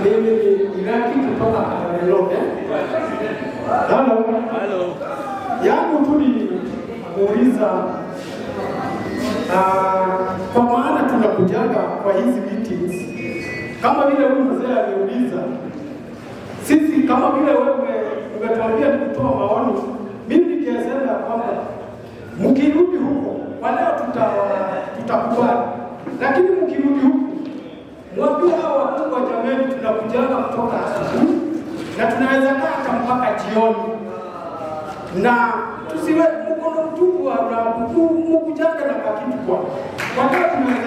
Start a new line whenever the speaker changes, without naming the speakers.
Mimi ni Iraki kutoka Kabarelot. Halo.
Hello.
Yangu tu ni kuuliza, kwa maana tunakujaga kwa hizi meetings kama vile huyu mzee aliuliza, sisi kama vile wewe umetuambia ni kutoa maoni, mimi nikisema ya kwamba mkirudi huko kwa leo tutakubali, lakini mkirudi huku mwambie hao wakubwa, jameni, tunakujaga kutoka asubuhi na tunaweza kaa hata mpaka jioni na tusiwe mkono mtupu wa mkujaga na kakitu kwa leo tunaweza